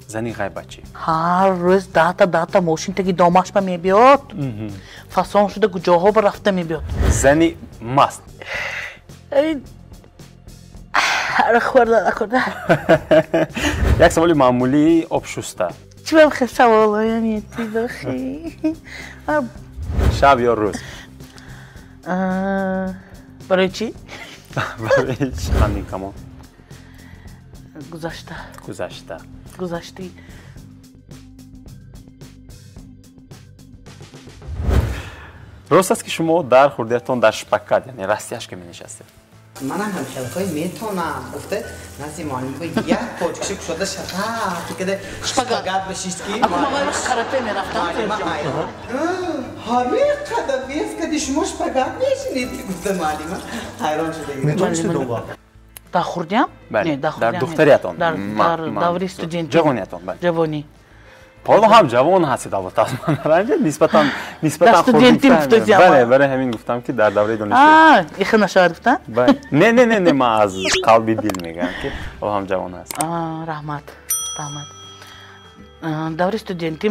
Зани ғайбатчӣ. Ҳар рӯз даҳта мошин таги домашба мебиёд. Фасон шуда куҷоҳо ба рафта мебиёд. Зани маст. Хӯрда накунда. Як саволи маъмулии обшуста. Чӣ ба хел саволҳоя метидохи? Шаб ё рӯз? Барои чӣ? Барои чӣ? Хандин камон. Гузашта. Гузашта. Гузашти. Рост аст, ки шумо дар хурдиятон дар шпагат, яъне растяжка менишастед? Манам ҳамхелкой метонам, гуфта назди муаллимҳо як почкаша кушода шатаф када шпагат бишист ки ман карате мерафтам. Ҳамин қадар вес кади шумо шпагат мешинед, гуфта муаллима ҳайрон шуда. Метонистед он вақт? Дар хурдиам? Не, дар духтариятон. Дар даври студентӣ. Ҷавониятон, бале. Ҷавонӣ. Ҳоло ҳам ҷавон ҳастед, албатта, аз ман ранҷа нисбатан студентӣ гуфтозиам. Бале, барои ҳамин гуфтам, ки дар давраи донишҷӯӣ. Ихе нашавад гуфтан? Бале. Не, не, не, не, ман аз қалби дил мегӯям, ки ҳоло ҳам ҷавон ҳаст. Раҳмат, раҳмат. Даври студентӣ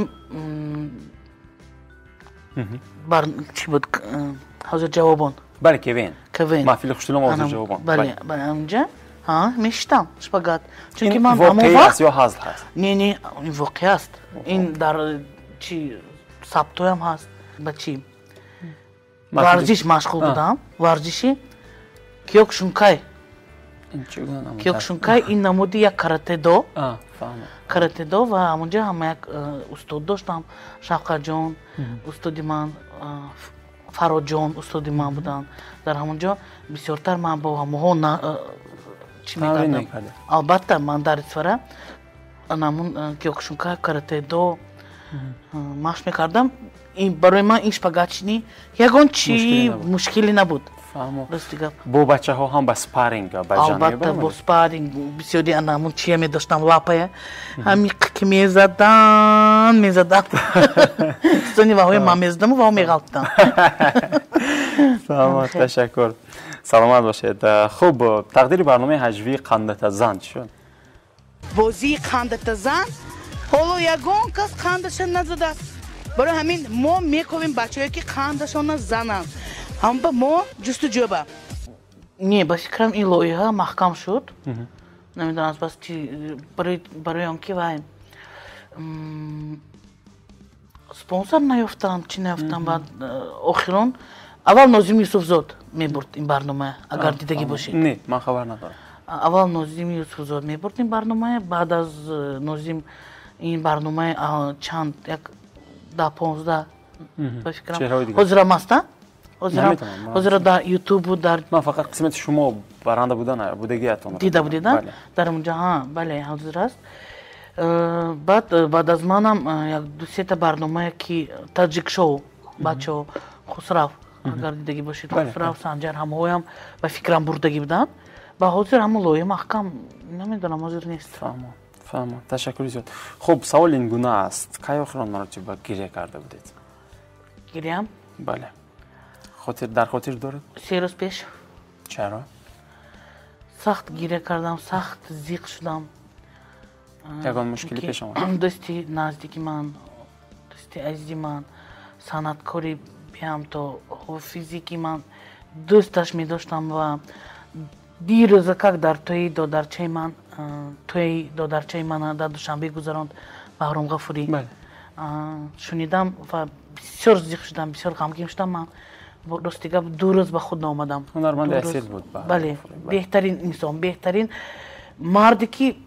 бар чӣ буд? Ҳозир ҷавобон. Бале, КВН. КВН. Маҳфили хуштилон ҳозир ҷавобон. Бале, бале, онҷа мешитам шпагат. Чунки ман воқеӣ аст ё ҳазл ҳаст? Не, не, ин воқеа аст. Ин дар чи сабтоям ҳаст. Ба чи варзиш машғул будам. Варзиши киёкшункай. Киёкшункай ин намуди як каратедо. Каратедо ва ҳамонҷа ҳама як устод доштам. Шавқатҷон, устоди ман, Фароҷон устоди ман буданд. Дар ҳамон ҷо бисёртар ман бо ҳамоҳо чӣ мекардам. Албатта, ман дар Исфара анамун киёкушунка, каратедо машқ мекардам. Барои ман ин шпагатчинӣ ягон чи мушкиле набуд. Рости гап. Бо бачаҳо ҳам ба спарринг ба ҷанг Албатта, бо спарринг бисёри анамун чия медоштам, лапая. Ҳамиқ ки мезадан, мезадан. Сони ваҳои ман мезадаму ваҳо меғалтидам. Саломат, ташаккур. Саломат бошед. Хуб, тақдири барномаи ҳаҷвии қандатазан чӣ шуд? Бозии қандатазан ҳоло ягон кас қандаша назадааст. Барои ҳамин мо мековем бачаҳое, ки қандашона зананд. Ҳамба мо ҷустуҷӯба. Не, ба фикрам, ин лоиҳа маҳкам шуд. Намедонам бас чи, барои он ки вай спонсор наёфтанд, чӣ наёфтанд. Баъд охирон аввал Нозим Юсуфзод мебурд ин барномая, агар дидагӣ бошед. Не, ман хабар надорам. Аввал Нозим Юсуфзод мебурд ин барномая, баъд аз Нозим ин барномая чанд як 10-15 ба фикрам ҳозирам ҳастанд. Ҳозира дар ютубу дар ман фақат қисмати шумо баранда будан будагиятон дида будед, дар онҷа бале, ҳозир аст. Баъд аз манам як ду-сета барномае, ки таҷик шоу бачаҳо, Хусрав, агар дидагӣ бошед, Хусрав, Санҷар, ҳамаҳоям ба фикрам бурдагӣ буданд. Ба ҳозир ҳамон лоиҳа маҳкам, намедонам, ҳозир нест. Фаҳмам, ташаккури зиёд. Хуб, савол ин гуна аст: кай охирон маротиба гиря карда будед? Гирям? Бале. Дар хотир доред? 3 рӯз пеш. Чаро? Сахт гиря кардам, сахт зиқ шудам. Ягон мушкилӣ пеш омад? Дӯсти наздики ман, дӯсти азизи ман, санъаткори беҳамто, ҳофизе, ки ман дӯсташ медоштам ва дирӯза как дар тӯи додарчаи ман, тӯи додарчаи ман дар Душанбе гузаронд, Баҳром Ғафурӣ, шунидам ва бисёр зиқ шудам, бисёр ғамгин шудам. Ман рости гап, 2 рӯз ба худ наомадам. Ҳунарманди асил буд. Бале, беҳтарин инсон, беҳтарин марде, ки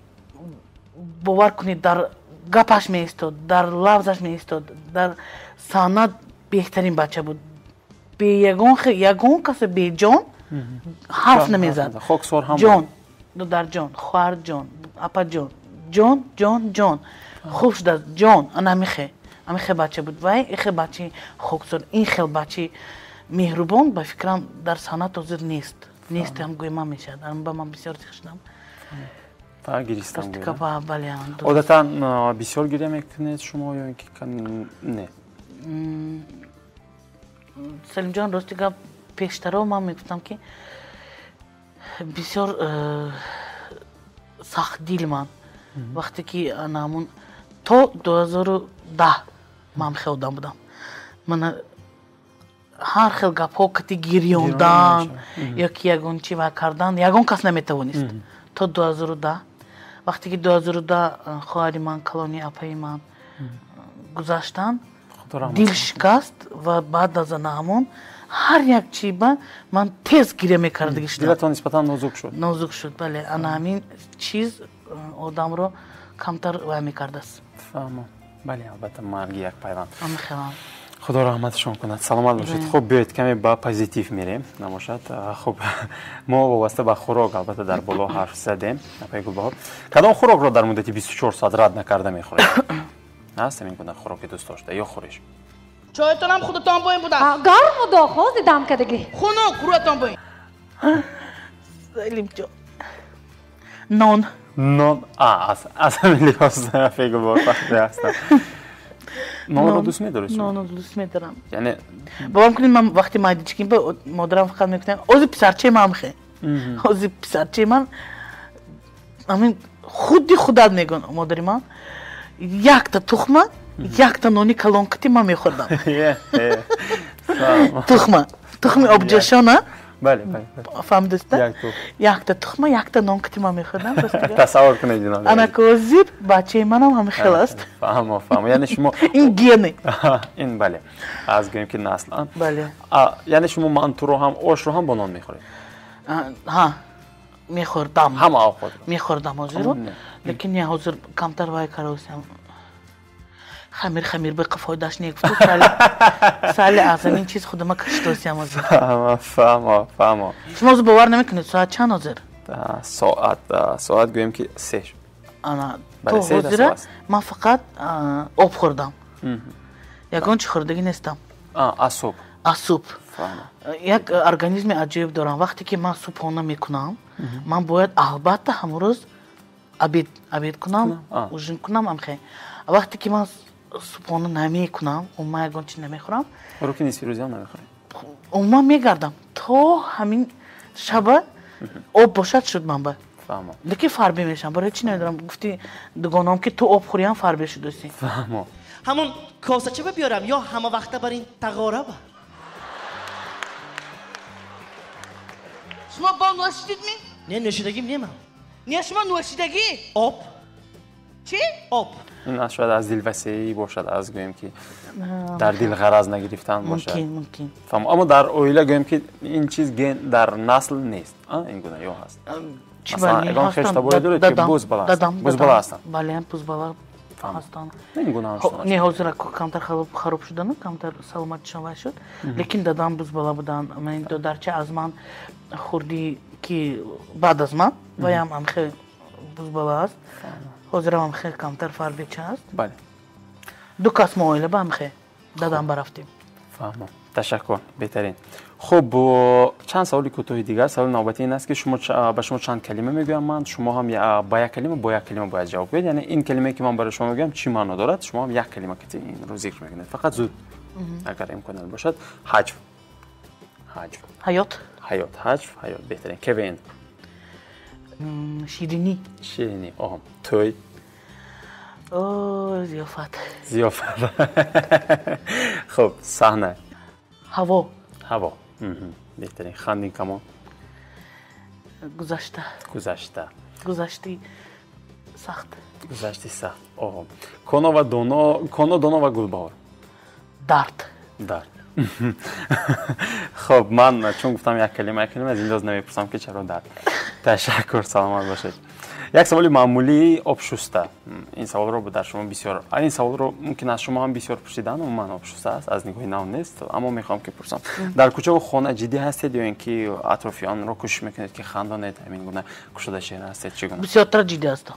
бовар кунед, дар гапаш меистод, дар лафзаш меистод, дар санъат беҳтарин бача буд. Бе ягон касе беҷон ҳарф намезад. Ҷон, додарҷон, хоҳарҷон, апаҷон, ҷон, ҷон, ҷон, хуб шудааст, ҷон. Ана ҳамихе бача буд. Вай ихе бачаи хоксор, ин хел бачаи меҳрубон, ба фикрам, дар санъат ҳозир нест, нест ҳам гӯйма мешавад. Ба ман бисёр зиқ шудам. Гиристан. Бале. Одатан бисёр гиря мекунед шумо ё ин ки не? Салимҷон, рости гап, пештаро ман мегуфтам, ки бисёр сахтдил ман. Вақте ки ана ҳамун то 2010 ман хел одам будам. Мана ҳар хел гапҳо кати гирёндан ё ки ягон чи ва кардан ягон кас наметавонист то 2010. Вақте ки 2010 хоҳари ман, калони апаи ман гузаштанд, дил шикаст ва баъд аз ана ҳамон ҳар як чи ба ман тез гиря мекардагӣ шудам. Дилатон нисбатан нозук шуд. Нозук шуд, бале. Ана ҳамин чиз одамро камтар вай мекардааст. Фаҳмам, бале, албатта, марги як пайванд. Ҳамихелам. Худо раҳматашон кунад, саломат бошед. Хуб, биёед, каме ба позитив мерем, набошад. Хуб, мо вобаста ба хӯрок албатта дар боло ҳарф задем. Апаи Гулбаҳор, кадом хӯрокро дар муддати 24 соат рад накарда мехӯред? Ҳаст ҳамин гуна хӯроки дӯст дошта ё хӯриш? Чоятонам худатон боин будааст. Гарму доғ, ҳозир дам кардагӣ. Хунук, рӯятон боин. Салимҷон, нон. Нон. Аз ҳамин лиҳоз, апаи Гулбаҳор, фаҳмида ҳастам, нонро дӯст медоред? Нонро дӯст медорам. Яъне Бовар кунед, ман вақти майдичким ба модарам фақат мегуфтам, ози писарчаи ман мехе, ози писарчаи ман ҳамин худи худат мегӯн. Модари ман якта тухма, якта нони калонкати ман мехӯрдам. Тухма, тухми обҷошона. Бале, бале. Фаҳмидиста? Якта тухма, якта нон кати ман мехӯрдам. Тасаввур кунед, ҷаноб. Анака ҳозир бачаи манам ҳамин хел аст. Фаҳмо, фаҳмо, яъне шумо Ин гены. Ин, бале, аз гӯем ки насл. Бале. Яъне шумо мантуро ҳам, ошро ҳам бо нон мехӯред? Ҳа, мехӯрдам. Ҳама овқотро? Мехӯрдам ҳозиро, лекин не, ҳозир камтар вай каросям. Хамир, хамир биқа фоидаш не, гуфту сали аз ҳамин чиз худама кашидосиям ҳозир. Фаҳмо, фаҳмо. Шумо ҳозир бовар намекунед, соат чанд ҳозир? Соат гӯем ки 3. Ана то ҳозира ман фақат об хӯрдам, ягон чи хӯрдагӣ нестам. Аз субҳ? Аз субҳ. Як организми аҷоиб дорам. Вақте ки ман субҳона мекунам, ман бояд албатта ҳамон рӯз обед кунам, ужин кунам. Амхе вақте ки ман субҳона намекунам, умуман ягон чи намехӯрам. Хӯроки нисфирӯзиам намехӯред? Умуман мегардам то ҳамин шаба, об бошад, шуд ман ба. Лекин фарбе мешавам, барои чи намедонам. Гуфти дугонаам, ки ту об хӯриам фарбе шудасӣ. Фаҳмо. Ҳамун косача биёрам ё ҳама вақта бар ин тағора ба? Шумо бо нӯшидидми? Не, нӯшидагим немам. Не, шумо нӯшидагӣ? Об. Чӣ? Об. Ин шояд аз дилвасеӣ бошад, аз гӯем ки дар дил ғараз нагирифтан бошад. Мумкин, мумкин. Фаҳмо, аммо дар оила гӯем ки ин чиз ген дар насл нест, ин гуна ё ҳаст? Масалан, ягон хештаборе доред, ки бузбала бузбала ҳастанд? Бале, бузбала ҳастанд. Ин гуна. Не, ҳозир камтар хароб шудану камтар саломатишон вай шуд, лекин дадам бузбала буданд. Додарча аз ман хурдӣ, ки баъд аз ман, ваям ҳамхел бузбала аст. Ҳозирам ҳамхел камтар фарбеча аст. Бале. Ду кас мо оила ба ҳамхел дадам барафтем. Фаҳмам, ташаккур, беҳтарин. Хуб, чанд саволи кӯтоҳи дигар. Саволи навбатӣ ин аст, ки шумо ба шумо чанд калима мегӯям ман, шумо ҳам ба як калима, бо як калима бояд ҷавоб гӯед. Яъне ин калимае, ки ман барои шумо мегӯям, чӣ маъно дорад, шумо ҳам як калима кати инро зикр мекунед. Фақат зуд, агар имконият бошад. Ҳаҷв, ҳаҷв. Ҳаёт. Ҳаёт. Ҳаҷв, ҳаёт, беҳтарин. КВН. Ширинӣ. Ширинӣ. Оҳо. Тӯй. Зиёфат. Зиёфат. Хуб, саҳна. Ҳаво. Ҳаво, беҳтарин. Хандин камон. Гузашта. Гузашта. Гузашти сахт. Гузашти сахт. Оҳо. Коно ва доно, коно, доно ва Гулбаҳор. Дард. Дард. Хуб, ман чун гуфтам як калима, як калима, аз ин лоз намепурсам, ки чаро дард. Ташаккур, саломат бошед. Як саволи маъмулии обшуста. Ин саволро дар шумо бисёр, ин саволро мумкин аз шумо ҳам бисёр пурсидан. Умуман обшуста аст, аз нигоҳи нав нест, аммо мехоҳам, ки пурсам: дар кӯчаву хона ҷиддӣ ҳастед ё ин ки атрофиёнро кӯшиш мекунед, ки хандонед, ҳамин гуна кушода чеҳра ҳастед, чӣ гуна? Бисёртар ҷиддӣ ҳастам,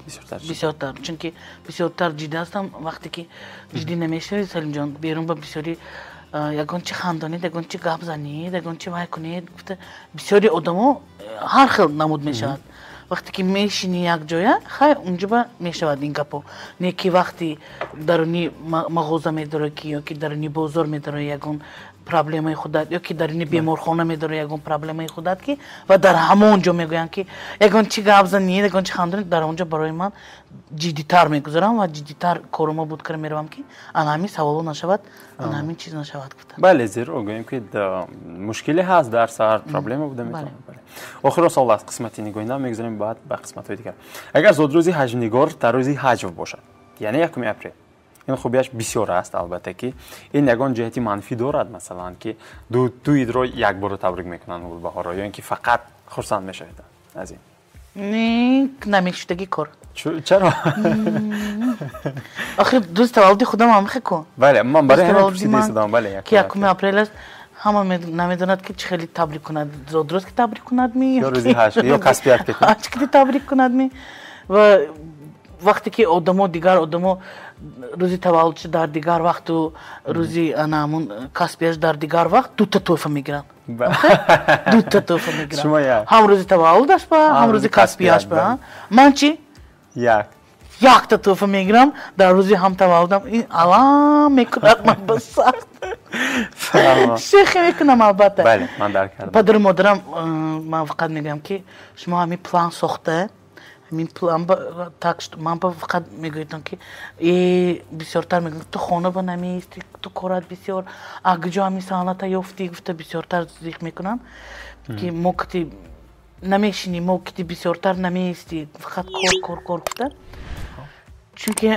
бисёртар, чунки бисёртар ҷиддӣ ҳастам. Вақте ки ҷиддӣ намешавед, Салимҷон, берун ба бисёри ягон чи хандонед, ягон чи гап занед, ягон чи вай кунед, гуфта бисёри одамо ҳар хел намуд мешавад. Вақте ки мешинӣ якҷоя, хай, унҷоба мешавад ин гапо. Не ки вақти даруни мағоза медорӣ ки ё ки даруни бозор медорӣ, ягон проблемаи худат ё ки дар ини беморхона медорӣ ягон проблемаи худат ки ва дар ҳамон ҷо мегӯянд ки ягон чи гап занӣ, ягон чи хандонӣ, дар он ҷо барои ман ҷиддитар мегузарам ва ҷиддитар корума буд кара меравам ки ана ҳамин саволо нашавад, ана ҳамин чиз нашавад гуфта. Бале, зеро гӯем ки мушкиле ҳаст дар сар, проблема буда метавонад. Охиро савол аз қисмати нигоҳина мегузарем баъд ба қисматҳои дигар. Агар зодрӯзи ҳаҷвнигор дар рӯзи ҳаҷв бошад, яъне 1 апрел, ин хубияш бисёр аст, албатта ки ин ягон ҷиҳати манфӣ дорад, масалан ки ду идро якбора табрик мекунанд гулбаҳорро ё ин ки фақат хурсанд мешавед аз ин? Не, намешудагӣ кор. Чаро? Охир рӯзи таваллуди худам ҳам хеку. Бале, ман барои ҳамин пурсида истодам, бале. Ки 1 апрел аст, ҳама намедонад ки чӣ хеле табрик кунад. Зодрӯз ки табрик кунад ми? Ё рӯзи ҳашт, ё касбият ки. Ҳашт ки табрик кунад ми? Ва вақте ки одамо, дигар одамо рӯзи таваллудш дар дигар вақту рӯзи ана ҳамун касбияш дар дигар вақт дута тӯҳфа мегиранд. Дута тӯҳфа мегиранд. Ҳам рӯзи таваллудаш ба, ҳам рӯзи касбияш ба. Ман чӣ? Якта тӯҳфа мегирам дар рӯзи ҳам таваллудам. Ин алам мекунад ман ба сахт. Шехе мекунам албатта. Бале, ман дарк кардам. Падару модарам ман фақат мегӯям ки шумо ҳамин план сохта, ҳамин план так ман фақат мегӯям ки бисёртар мегӯям ту хона ба намеисти, ту корат бисёр, а куҷо ҳамин санъата ёфтӣ гуфта бисёртар зиқ мекунам ки мо кити намешинӣ, мо кити бисёртар намеисти, фақат кор, кор, кор гуфта. Чунки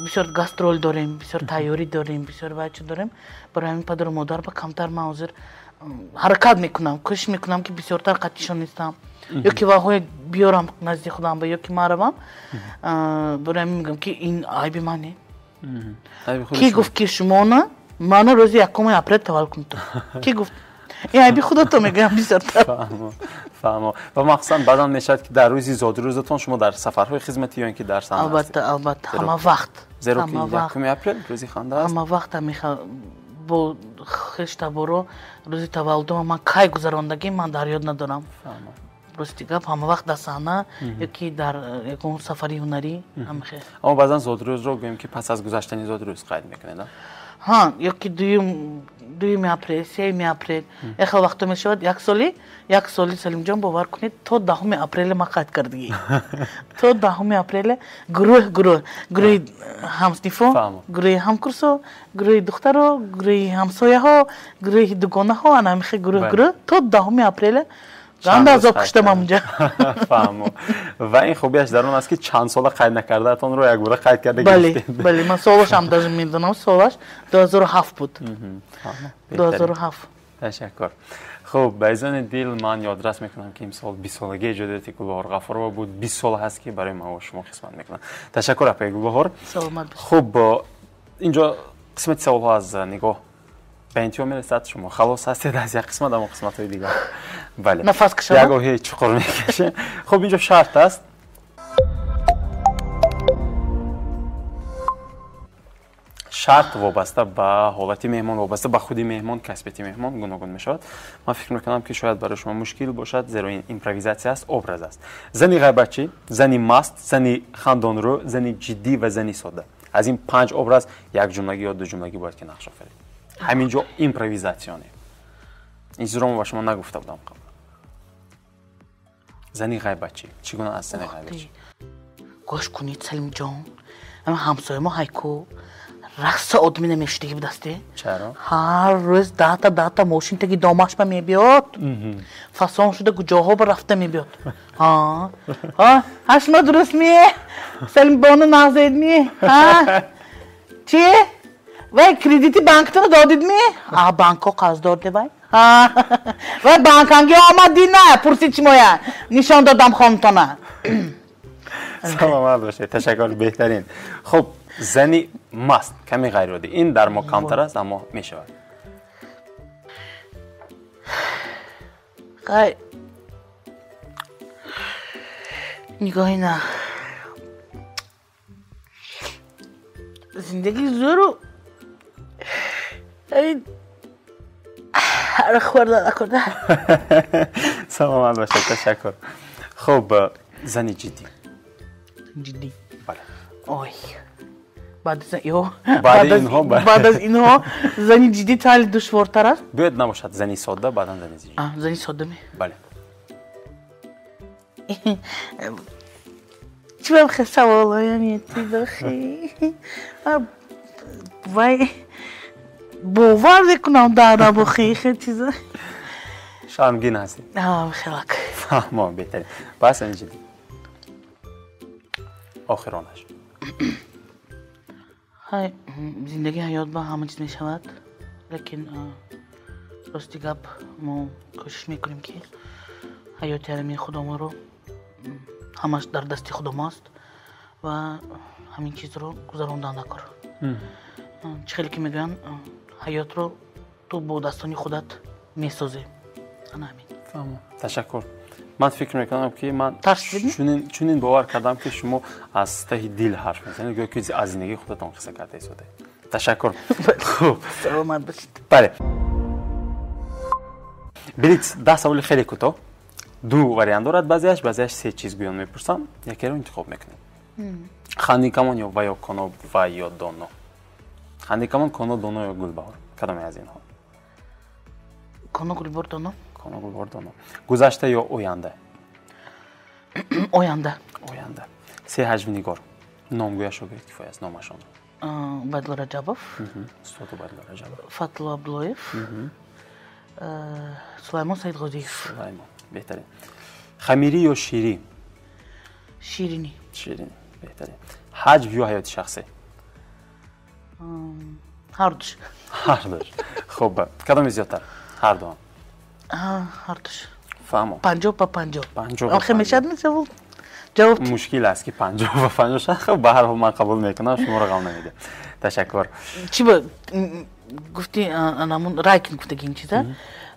бисёр гастрол дорем, бисёр тайёрӣ дорем, бисёр вайчи дорем. Барои ҳамин падару модар ба камтар ман ҳозир ҳаракат мекунам, кӯшиш мекунам ки бисёртар қатишон нестам. Ё ки ваҳое биёрам назди худам ба, ё ки ман равам. Барои ҳамин мегӯям ки ин айби ман не. Ки гуфт ки шумона мана рӯзи 1 апрел таваллуд кунед? Ки гуфт? Ин айби худато мегӯям бисёртар. Фаҳмо. Ва махсусан баъзан мешавад ки дар рӯзи зодрӯзатон шумо дар сафарҳои хизматӣ ё ин ки дар саҳна ҳастед. Албатта, албатта, ҳама вақт. Зеро ки 1 апрел рӯзи ханда аст. Ҳама вақт бо хештаборо рӯзи таваллудама ман кай гузарондагӣ ман дар ёд надорам. Рости гап, ҳама вақт дар саҳна ё ки дар ягон сафари ҳунарӣ ҳамхел. Аммо баъзан зодрӯзро гӯем ки пас аз гузаштани зодрӯз қайд мекунед, а? Ҳа, ё ки 2 апрел, 3 апрел. Як хел вақто мешавад, як соли Салимҷон бовар кунед, то 10 апреле ман қайд кардагӣ. То 10 апреле гурӯҳ, гурӯҳ, гурӯҳи ҳамсинфо, гурӯҳи ҳамкурсо, гурӯҳи духтаро, гурӯҳи ҳамсояҳо, гурӯҳи дугонаҳо, ана ҳамихел гурӯҳ, гурӯҳ, то 10 апреле ганда азоб куштам ҳамунҷа. Фаҳмо. Ва ин хубияш дар он аст ки чанд сола қайд накардаатонро якбора қайд карда гирифтед. Бале, бале, ман солашам даже медонам, солаш 2007 буд. 2007. Ташаккур. Хуб, ба изони дил ман ёдрас мекунам ки имсол 20-солагии эҷодияти Гулбаҳор Ғафурова буд. 20 сол ҳаст ки барои ман ва шумо хизмат мекунам. Ташаккур апаи Гулбаҳор. Саломат бошед. Хуб, инҷо қисмати саволҳо аз нигоҳ ба интиҳо мерасад. Шумо халос ҳастед аз як қисмат, аммо қисматҳои дигар. Бале. Нафас кашам. Як оҳи чуқур мекашем. Хуб, инҷо шарт аст. Шарт вобаста ба ҳолати меҳмон, вобаста ба худи меҳмон, касбияти меҳмон гуногун мешавад. Ман фикр мекунам ки шояд барои шумо мушкил бошад, зеро ин импровизатсия аст, образ аст. Зани ғайбатчӣ, зани маст, зани хандонрӯ, зани ҷиддӣ ва зани сода. Аз ин 5 образ як ҷумлагӣ ё ду ҷумлагӣ бояд ки нақш офарид. Ҳамин ҷо импровизатсионе. Ин чизро ман ба шумо нагуфта будам қабл. Зани ғайбатчӣ, чӣ гуна аст зани ғайбатчӣ? Гӯш кунед, Салимҷон, ҳама ҳамсоя мо ҳайку рақса одами намешудагӣ будасте. Чаро? Ҳар рӯз даҳта мошин таги домаш ба мебиёд. Фасон шуда куҷоҳо ба рафта мебиёд. Ҳа? Ҳа? Ҳашма дуруст ми? Салимбону нағзед ми? Ҳа? Чи? Вай кредити банктона додид ми? А банкҳо қарздор де вай. Ҳа? Вай банканги омад дина, пурсид шумоя. Нишон додам хонтона. Саломат бошед, ташаккур, беҳтарин. Хуб, зани маст каме ғайриоддӣ. Ин дар мо камтар аст, аммо мешавад. Хай нигоҳи на. Зиндагӣ зӯру арақ хӯрда накунда. Саломат бошед, ташаккур. Хуб, зани ҷиддӣ. Ҷиддӣ. Бале. Ой. Баъд аз инҳо зани ҷиддӣ хеле душвортар аст. Биёед набошад зани содда, баъдан зани ҷиддӣ. Зани содда ме? Бале. Чӣ ба хел саволҳоям метидохи? Вай бовар мекунам дар набохи хел чиза. Шармгин ҳастед? Хелак. Фаҳмо, беҳтарин. Пас зани ҷиддӣ. Охиронаш. Ҳай, зиндагӣ ҳаёт ба ҳама чиз мешавад, лекин рости гап мо кӯшиш мекунем ки ҳаёти ҳамин худомонро ҳамаш дар дасти худомо аст ва ҳамин чизро гузарондан накор. Чӣ хеле ки мегӯянд, ҳаётро ту бо дастони худат месозӣ. Ана ҳамин. Фаҳмо. Ташаккур. Ман фикр мекунам ки ман чунин бовар кардам ки шумо аз таҳи дил ҳарф мезанед, гӯё ки аз зиндагии худатон қисса карда истодаед. Ташаккур. Хуб. Саломат бошед. Бале. Блиц 10 саволи хеле кӯтоҳ. Ду вариант дорад баъзеаш, баъзеаш се чиз гӯён мепурсам, якеро интихоб мекунед. Хандикамон ё ва ё Коно ва ё Доно? Хандикамон, Коно, Доно ё Гулбаҳор? Кадоме аз инҳо? Коно, Гулбаҳор, Доно. Коно, Гулбаҳор, Доно. Гузашта ё оянда? Оянда. Оянда. Се ҳаҷвнигор. Номгӯяшро гӯед кифоя аст, номашонро. Убайдулло Раҷабов. Устод Убайдулло Раҷабов. Фатлу Абдуллоев. Сулаймон Саидғозиев. Сулаймон. Беҳтарин. Хамирӣ ё ширӣ? Ширинӣ. Ширинӣ. Беҳтарин. Ҳаҷв ё ҳаёти шахсӣ? Ҳардуш. Ҳардуш. Хуб, кадоме зиёдтар? Ҳардуам. Ҳардуш. Фаҳмо. 50 ба 50. 50 ба Охе 50. мешавад мисавол? Ҷавоб. Мушкил аст ки 50 ба 50 шад. Хуб, ба ҳар ҳол ман қабул мекунам, шуморо ғам намедиҳам. Ташаккур. Чӣ ба гуфти анамун Райкин гуфтаги ин чиза?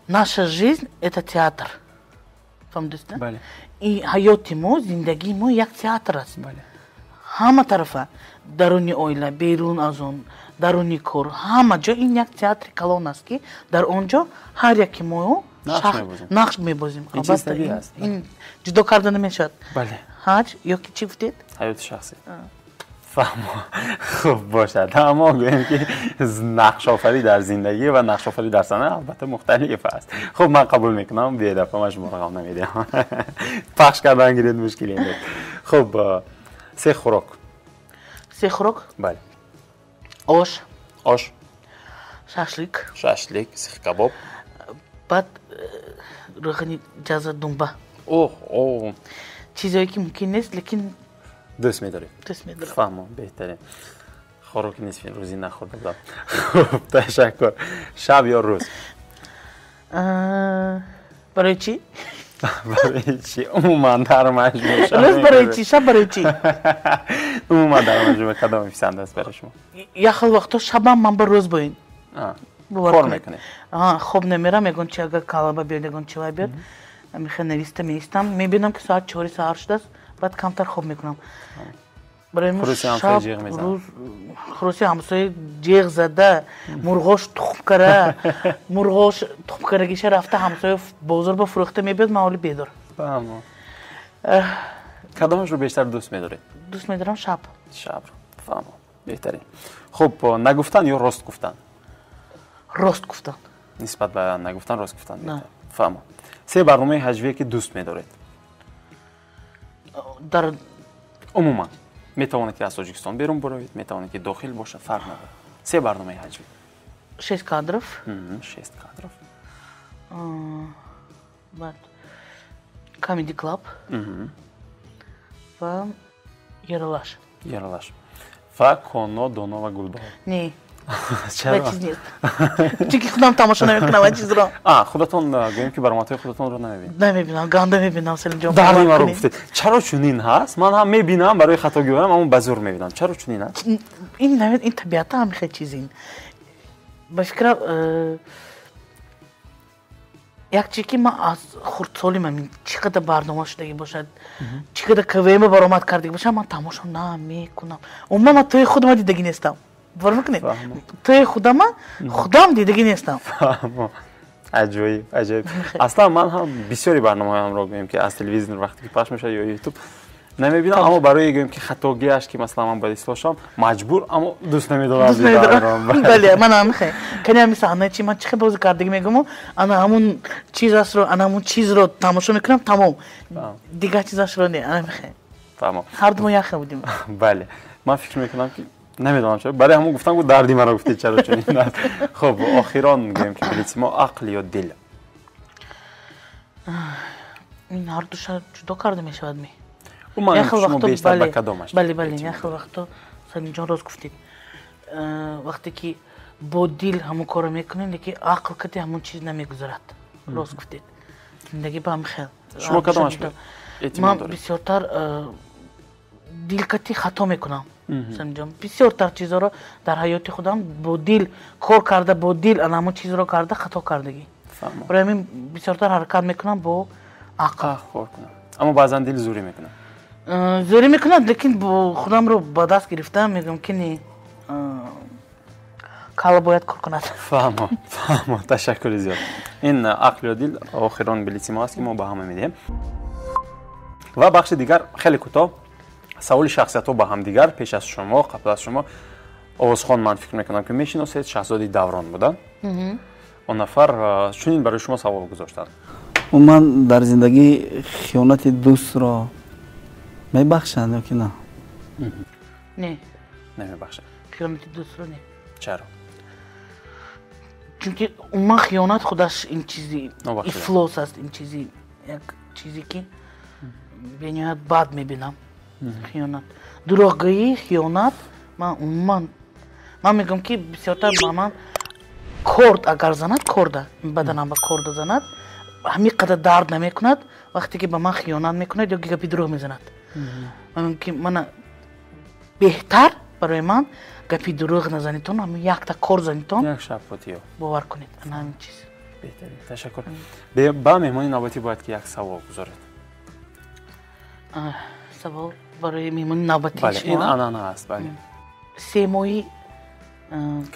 Наша жизнь это театр. Фаҳмидист? Бале. И ҳаёти мо, зиндагии мо як театр аст. Бале. Ҳама тарафа, даруни оила, берун аз он, даруни кор, ҳама ҷо ин як театри калон аст, ки дар он ҷо ҳар яки мо Нақш мебозем. Нақш мебозем. Ин чиз Албатта, табиӣ аст. Ин ҷудо карда намешавад. Бале. Ҳаҷ ё ки чӣ гуфтед? Ҳаёти шахсӣ. Фаҳмо. Хуб бошад, аммо гӯем ки нақшофарӣ дар зиндагӣ ва нақшофарӣ дар саҳна албатта мухталиф аст. Хуб, ман қабул мекунам, бедафа ман шуморо ғам намедиҳам. Пахш кардан гиред мушкиле нест. Хуб, се хӯрок. Се хӯрок? Бале. Ош. Ош. Шашлик. Шашлик, сихкабоб. Баъд рӯғани ҷаза думба. Оҳ, о. Чизое ки мумкин нест, лекин дӯст медоред. Дӯст медорам. Фаҳмо, беҳтарин. Хӯроки нисфи рӯзӣ нахӯрда будам. Хуб, ташаккур. Шаб ё рӯз? Барои чӣ? Барои чӣ? Умуман дар маҷмӯъ шаб Рӯз ё барои рӯз? чӣ, шаб барои чӣ? Умуман дар маҷмӯъ кадоме писанд аст барои шумо? Як хел вақтҳо шабам ман ба рӯз боин. Бовар Кор кунед. мекунед? Хоб намерам, ягон чи агар калаба биёд, ягон чи вай биёд, мехе нависта меистам, мебинам ки соат 4 саҳар шудааст, баъд камтар хоб мекунам. Барои мо Хуруси ҳамсоя шаб, ҷиғ мезанад. рӯз хуруси ҳамсоя ҷеғ зада, мурғош тухм кара, мурғош тухм карагиша рафта ҳамсоя бозор ба фурӯхта мебиёд, ман оли бедор. Фаҳмо. Кадомашро бештар дӯст медоред? Дӯст медорам шаб. Шабро. Фаҳмо, беҳтарин. Хуб, нагуфтан ё рост гуфтан? Рост гуфтан. Нисбат ба нагуфтан рост гуфтан На. беҳтар. Фаҳмо. Се барномаи ҳаҷвие ки дӯст медоред? Дар Умуман метавонед ки аз Тоҷикистон берун биравед, метавонед ки дохил бошад, фарқ надорад. Се барномаи ҳаҷвӣ. «Шесть кадров». «Шесть кадров». Баъд Comedy Club ва Ералаш. Ералаш ва Коно, Доно ва Гулбаҳор. Не. Чаро? Ва чиз нест, чунки худам тамошо намекунам ва чизро. А, худатон гӯем ки баромадҳои худатонро намебинед? Намебинам, ганда мебинам, Селимҷон. Дарди бовар маро кунед. гуфтед. Чаро чунин ҳаст? Ман ҳам мебинам барои хатогиҳоям, аммо ба зур мебинам. Чаро чунин аст? Ин навед, ин табиата ҳам хел чиз. Ин ба фикрам як чи ки ман аз хурдсолим ҳамин чӣ қадар барнома шудагӣ бошад, чӣ қадар КВМ баромад кардагӣ бошад, ман тамошо намекунам. Умуман ман тӯи худама дидагӣ нестам, бовар мекунед? Фаҳмам. Тӯи худама худам дидагӣ нестам. Фаҳмо. Аҷоиб, аҷоиб. Аслан ман ҳам бисёри барномаҳоямро гӯем ки аз телевизор вақте ки пахш мешавад ё Ютуб Намебинам, аммо барои гӯем ки хатогиаш ки масалан ман бояд ислоҳ шавам, маҷбур, аммо дӯст намедорам диданро. Бале, ман ҳам хе. Кани ҳами саҳна чи ман чӣ хел бозӣ кардагӣ мегӯму, ана ҳамун чизашро, ана ҳамун чизро тамошо мекунам, тамом. Дигар чизашро не, ана мехе. Тамом. Ҳар ду мо як хел будем. Бале. Ман фикр мекунам ки намедонам чаро. Барои ҳамун гуфтам, ку дарди маро гуфтед, чаро чунин аст. Хуб, охирон гӯем ки блитси мо ақл ё дил? Ин ҳар душа ҷудо карда мешавад ми? Ман шумо бештар ба кадомаш? Бале, бале, як хел вақто Салимҷон рост гуфтед. Вақте ки бо дил ҳамон корро мекунем, лекин ақл кати ҳамон чиз намегузарад. Рост гуфтед. Зиндагӣ ба ҳамин хел. Шумо кадомаш эътимод доред? Ман бисёртар дил кати хато мекунам. Салимҷон, бисёртар чизҳоро дар ҳаёти худам бо дил кор карда, бо дил ана ҳамон чизро карда, хато кардагӣ. Барои ҳамин бисёртар ҳаракат мекунам бо ақл кор кунам. Аммо баъзан дил зӯрӣ мекунад. Зӯрӣ мекунад, лекин бо худамро ба даст гирифтам, мегӯям ки не, калла бояд кор кунад. Фаҳмо, фаҳмо, ташаккури зиёд. Ин ақл ё дил охирон блитси мо аст ки мо ба ҳама медиҳем. Ва бахши дигар хеле кӯтоҳ, саволи шахсиятҳо ба ҳамдигар. Пеш аз шумо, қабл аз шумо овозхон, ман фикр мекунам ки мешиносед, Шаҳзоди Даврон буданд. Он нафар чунин барои шумо савол гузоштанд. Умуман дар зиндагӣ хиёнати дӯстро мебахшанд ё ки на? Не. Намебахшанд. Хиёнати дӯстро не. Чаро? Чунки умуман хиёнат худаш ин чизи ифлос аст, ин чизи як чизе ки бениҳоят бад мебинам. Хиёнат, дурӯғгӯӣ, хиёнат, ман умуман ман мегӯям ки бисёртар ба ман корд агар занад, корда баданам ба корда занад, ҳамин қадар дард намекунад, вақте ки ба ман хиёнат мекунад ё гапи дурӯғ мезанад. Ман мегӯям ки мана беҳтар барои ман гапи дурӯғ назанитон, ҳамин якта кор занитон, як шаб-потиё. Бовар кунед, ана ҳамин чиз. Беҳтарин, ташаккур. Ба меҳмони навбатӣ бояд ки як савол гузоред. Савол барои меҳмони навбатии Бале, шумо? Ин анъана аст, бале. 3 моҳи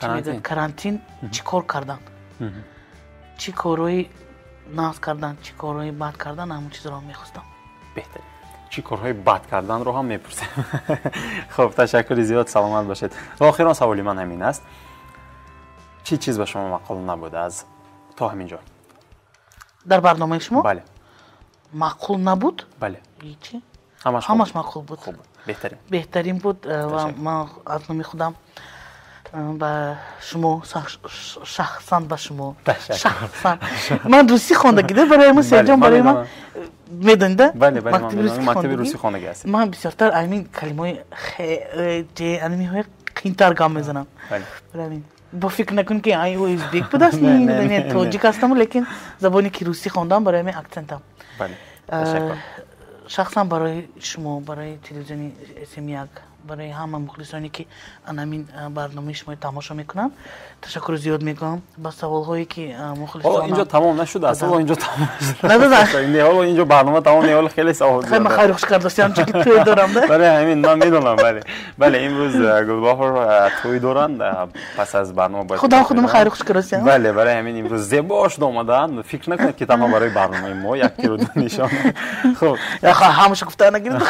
карантин, карантин чӣ кор карданд? Чӣ корҳои нағз карданд, чӣ корҳои бад карданд, ҳамон чизро мехостам. Беҳтарин. Чӣ корҳои бад карданро ҳам мепурсем. Хуб, ташаккури зиёд, саломат бошед. Ва охирон саволи ман ҳамин аст. Чӣ чиз ба шумо маъқул набуд аз то ҳамин ҷо? Дар барномаи шумо? Бале. Маъқул набуд? Бале. Чӣ? Ҳамаш ҳамаш маъқул буд. Хуб буд. Беҳтарин. Беҳтарин буд ва ман аз номи худам ба шумо, шахсан ба шумо. Шахсан. Ман русӣ хондагӣ, да, барои ман Серҷон, барои ман медонед, да? Бале, бале, ман медонам, мактаби русӣ хондагӣ ҳастед. Ман бисёртар ҳамин калимаҳои х, ҷ, ҳаминҳои қийинтар гап мезанам. Бале. Барои ҳамин бо фикр накун ки ай ӯ ӯзбек будааст, не, тоҷик ҳастам, лекин забоне ки русӣ хондам, барои ҳамин акцентам. Бале, ташаккур. Шахсан барои шумо, барои телевизиони СМ1, барои ҳама мухлисоне ки ҳамин барномаи шуморо тамошо мекунанд, ташаккури зиёд мегӯям ба саволҳое ки мухлисон. Ҳоло инҷо тамом нашудааст, ҳоло инҷо тамом нашудааст. Не, ҳоло инҷо барнома тамом не, ҳоло хеле савол зиёд. Хеле хайру хуш кардастам, чунки тӯй дорам, да? Барои ҳамин ман медонам, бале. Бале, имрӯз Гулбаҳор тӯй доранд, пас аз барнома бояд худам хайру хуш кардастам. Бале, барои ҳамин имрӯз зебо шуда омадаанд. Фикр накунед ки танҳо барои барномаи мо як тиру ду нишон. Хуб, ҳамаша гуфта нагиред.